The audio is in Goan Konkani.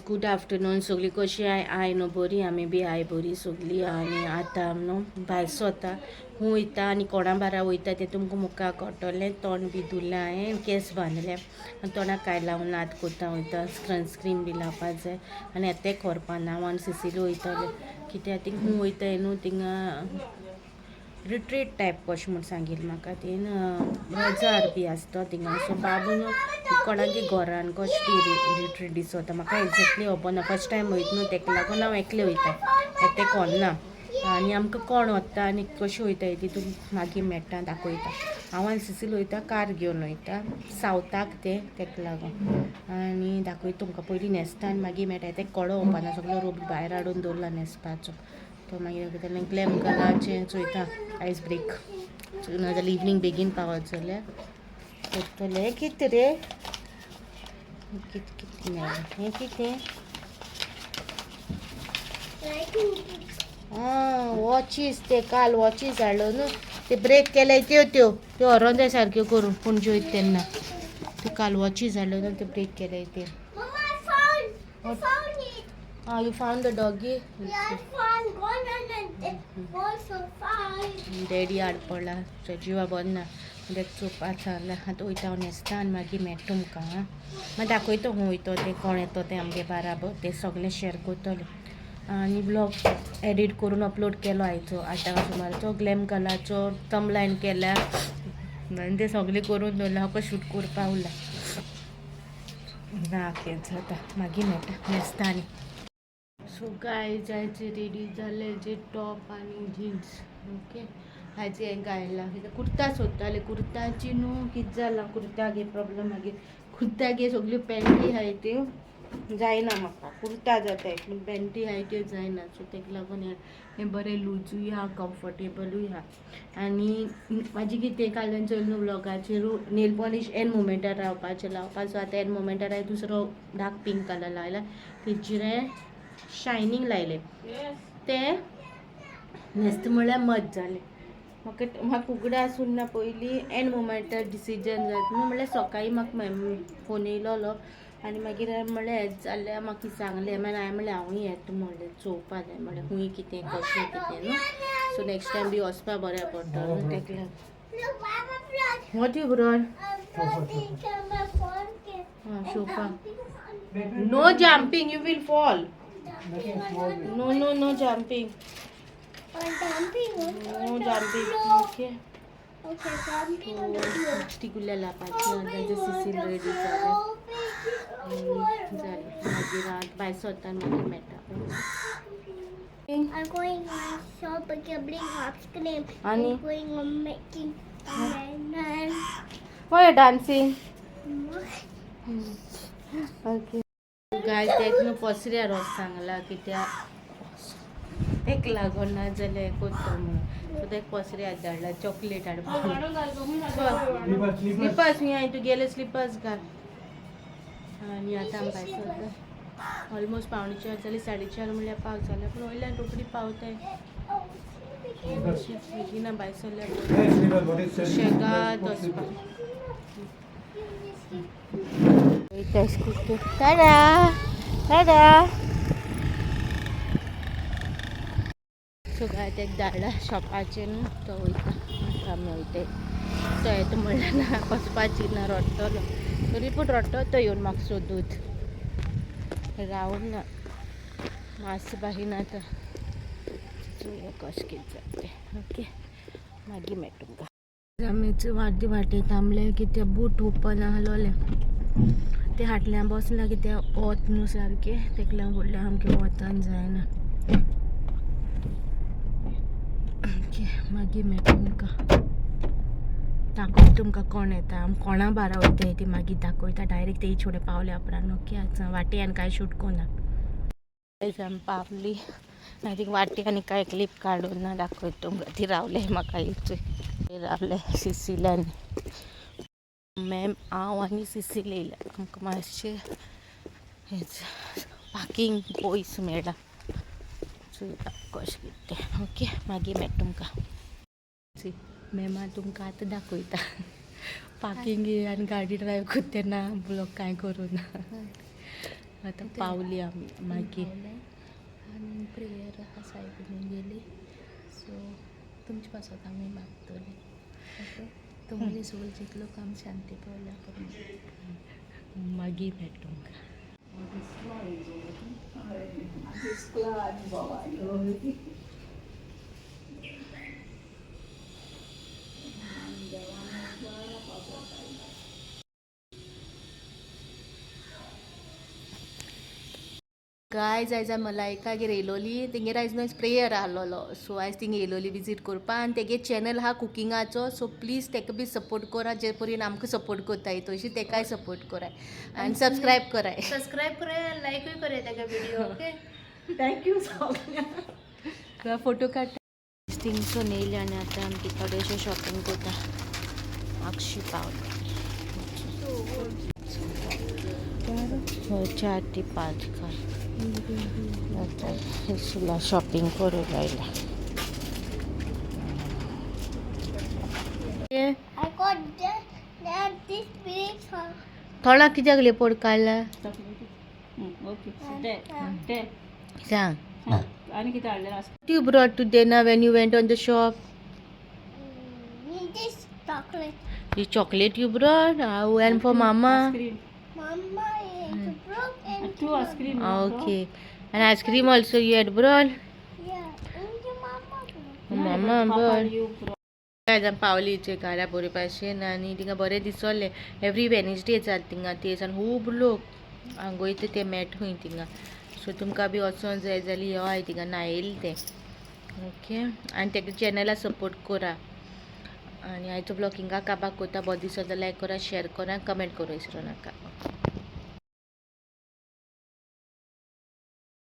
गुड आफ्टरनून सगळीं कशी I I न्हू बरी, आमी बी I बरी सगळीं. आनी आतां न्हू भायर सोता, खूंय वयता आनी कोणा बारा वयता तें तुमकां मुखार कळटलें. तोंड बी धुलां हांवें, केंस बांदले आनी तोंडाक कांय लावना. आतां कोत्ता वयता, सनस्क्रीन बी लावपा जाय. आनी आतां तें करपा ना. हांव आनी सिसील वयतलें, कित्याक थिंग खूंय वयताय न्हू, थिंगा रिट्रीट टायप कशें म्हूण सांगिल्लें म्हाका. तीन रजार बी आसता थिंगा. सो बाबू न्हू कोणागे घरान कशें ती रिट्रीट दिसता, म्हाका एग्जॅक्टली खबर ना. फर्स्ट टायम वयता न्हू, तेका लागून हांव एकलें वयता, तें कोण ना. आनी आमकां कोण वता आनी कशें वयताय ती तुमकां मागीर मेळटा, दाखयता. हांव आनी सिसील वयता, कार घेवन वयता सावथाक तें, तेका लागून. आनी दाखयता तुमकां. पयलीं न्हेसता आनी मागीर मेळटा. तें कोडो वचपाना, सगलो रोप भायर हाडून दवरला न्हेसपाचो. तो मागीर दाखयता. ग्लॅम गलाचें चोयता, आयज ब्रेक नाजाल्यार इवनींग बेगीन पावत जाल्यार करतलें. हें कितें रे? कितें कितें मेळ्ळें? हें कितें? आं, वॉचीस. ते काल वॉचीस हाडलो न्हू, ते ब्रेक केले त्यो त्यो त्यो व्हरोन जाय सारक्यो करून पणजे वयता तेन्ना. त्यो काल वॉचीस हाडलो न्हू, ते ब्रेक केले ते. Mama, I found it. Ah, you found the doggy? Yeah, I found one and then also five. Daddy आड पडला, जिवा बरो ना, तेका चोवपा सांगलां. आतां वयता हांव न्हेसता आनी मागीर मेळटा तुमकां. आं, मागीर दाखयता खूंय वयतो तें, कोण येतो तें आमगे बाराबर, तें सगळें शेअर करतलें. आनी ब्लॉग एडिट करून अपलोड केलो आयचो 8 सुमाराचो. ग्लॅम कलाचो तमलायन केल्या आनी तें सगळें करून दवरलां, फकत शूट करपा उरला. ना केंच जाता, मागीर मेळटा, न्हेसता. आनी सो गायज, आयज रेडी जाले जे टॉप आनी जिन्स. ओके, आयज हें घायलां कित्याक कुर्ता सोदताले. कुर्ताची न्हू कितें जालां, कुर्ता घे प्रॉब्लम. मागीर कुर्ता घे, सगल्यो पॅन्टी आहाय त्यो जायना म्हाका. कुर्ता जाताय पूण पॅन्टी आहाय त्यो जायना. सो तेका लागून हें बरें लुजूय आहा, कम्फर्टेबलूय आहा. आनी म्हाजी कितें काल्यान चोयलें न्हू ब्लॉगाचेर, नेल पॉलिश एन मुमेंटार रावपाचें लावपाचो. आतां एन मुमेंटार हांवें दुसरो डार्क पिंक कलर लायला, तेजेर हांवें शायनींग लायलें. तें न्हेसता म्हळ्यार मज जालें म्हाका. म्हाका उगडास उरना, पयलीं एन मुमेंटार डिसिजन जाता न्हू. म्हणल्यार सकाळीं म्हाका फोन येयलोलो आनी मागीर हांवें म्हणलें, हेंच जाल्यार म्हाका सांगलें. मागीर हांवें म्हणलें, हांवूय येता म्हणलें, चोवपा जाय म्हणलें, खूंय कितें कशें कितें न्हू. सो नेक्स्ट टायम बी वचपा बऱ्या पडटलो न्हू, तेका लागून. Look, I have a brush. What you brought? I'm brushing my phone. Ah, sofa. Jumping. No jumping, you will fall. Jumping on No, no, no jumping. On jumping on No the jumping. floor. Okay. Okay, jumping on the floor. Lipstick उरल्या लावपाची. आनी तांचे सिसील रेडी जालें जालें. मागीर आतां भायर सरता आनी मागीर मेळटा. I'm going on shop gambling ice cream. Ani? I'm going on making and Why you dancing? Okay. गाय, तेक न्हू पसऱ्यार वच सांगला, कित्याक तेक लागून ना जाल्यार हें करता म्हणून. सो तेका पसऱ्यार धाडला चॉकलेट हाडपाक. स्लिपर्स खंय तुगेले? स्लिपर्स घाल. आनी आतां आमी भायर सरता. ऑलमोस्ट 3:45 जाली, 4:30 म्हणल्यार पावस जाल्या, पूण वयल्यान रोखडी पावताय. बेगिना भायर सरल्यार शेगाद वचपाक वयता स्कुटर. टाटा टाटा. सो काय, तेक धाडला शॉपाचेर न्हू, तो वयता, आतां आमी वयताय. तो येता म्हणल्यार ना, वचपाची ना, रडटलो. तरी पूण रडटलो तो येवन म्हाका सोदूत रावून ना. मातसो बाहीन आतां चोया कशें कितें जाता तें. ओके, मागीर मेळटा तुमकां. आमी वाटे वाटे थांबले कित्याक बूट ओपन आहलोले, ते हाटल्यान बसला कित्याक वत न्हू सारकें. तेका लागून व्हडलें सामकें वतान जायना. ओके, मागीर मेळटा तुमकां, दाखयता तुमकां कोण येता, आमी कोणा बारा वयताय ती मागीर दाखयता, डायरेक्ट ते फुडें पावल्या उपरांत. ओके, आतां वाटे आनी कांय शूट कोना. आमी पावली. आनी वाटे आनी कांय क्लिप काडून ना, दाखयता तुमकां. ती रावले म्हाका इचोय रावले सिसिल्यान मॅम. हांव आनी सिसील येयल्या, आमकां मातशें हेच पार्कींग पयस मेळ्ळा. चोयता कशें कितें तें. ओके, मागीर मेळटा तुमकां. मॅमा तुमकां आतां दाखयता. पार्किंग आनी गाडी ड्रायव्ह करता तेन्ना ब्लॉग कांय करूं ना. आतां पावली आमी मागीर. आनी प्रेयर आहा सायबिणीन गेली, सो तुमचे पासत आमी मागतली, ओके? तुमगेली सगळी जितलो काम शांती पावल्या करून. मागीर मेळटा तुमकां. गायज, आयज मलायकागेर येयलोली. तेंगेर आयज न्हू प्रेयर आहलोलो, सो आयज थिंगा येयलोली विजीट करपा. आनी तेगे चॅनल आहा कुकिंगाचो, सो प्लीज तेका बी सपोर्ट करा. जे परीन आमकां सपोर्ट करताय तशी तेकाय सपोर्ट कराय आनी सबस्क्रायब कराय. सबस्क्रायब कराय, लायकूय कराय ताका video, okay? Thank you. Photo काडटा. थिंगसून येयले आनी आतां आमची थोडेशें शॉपिंग करता. आगशी पावले. 4 ते 5 काय. आता सुला शॉपिंग करू राहिला. I got this, that this big one. थोडा कित्याक लेपोड काडला? ओके. सांग. आनी कितें हाडलें? You brought to Dena when you went on the shop? This chocolate. The chocolate you brought? How and for mama? Ice cream. Mama is broke and two ice cream. Okay. And ice cream also you had brought? Yeah, and the mama broke. Mama brought. पावली घरा बरे भाशेन आनी थिंगा बरें दिसोलें. एवरी वेनसडे जाता थिंगा तेज आनी खूब लोक हांगा वयता ते मेट खंय थिंगा. सो तुमकां बी वचों जाय जाल्यार यो आय थिंगा नायल तें, ओके? आनी तेका चॅनला सपोर्ट करा. आनी आयचो ब्लॉग हिंगा काबार कोता. बरो दिसत जाल्यार लायक करा, शेअर करा, कमेंट करूं विसरो नाका.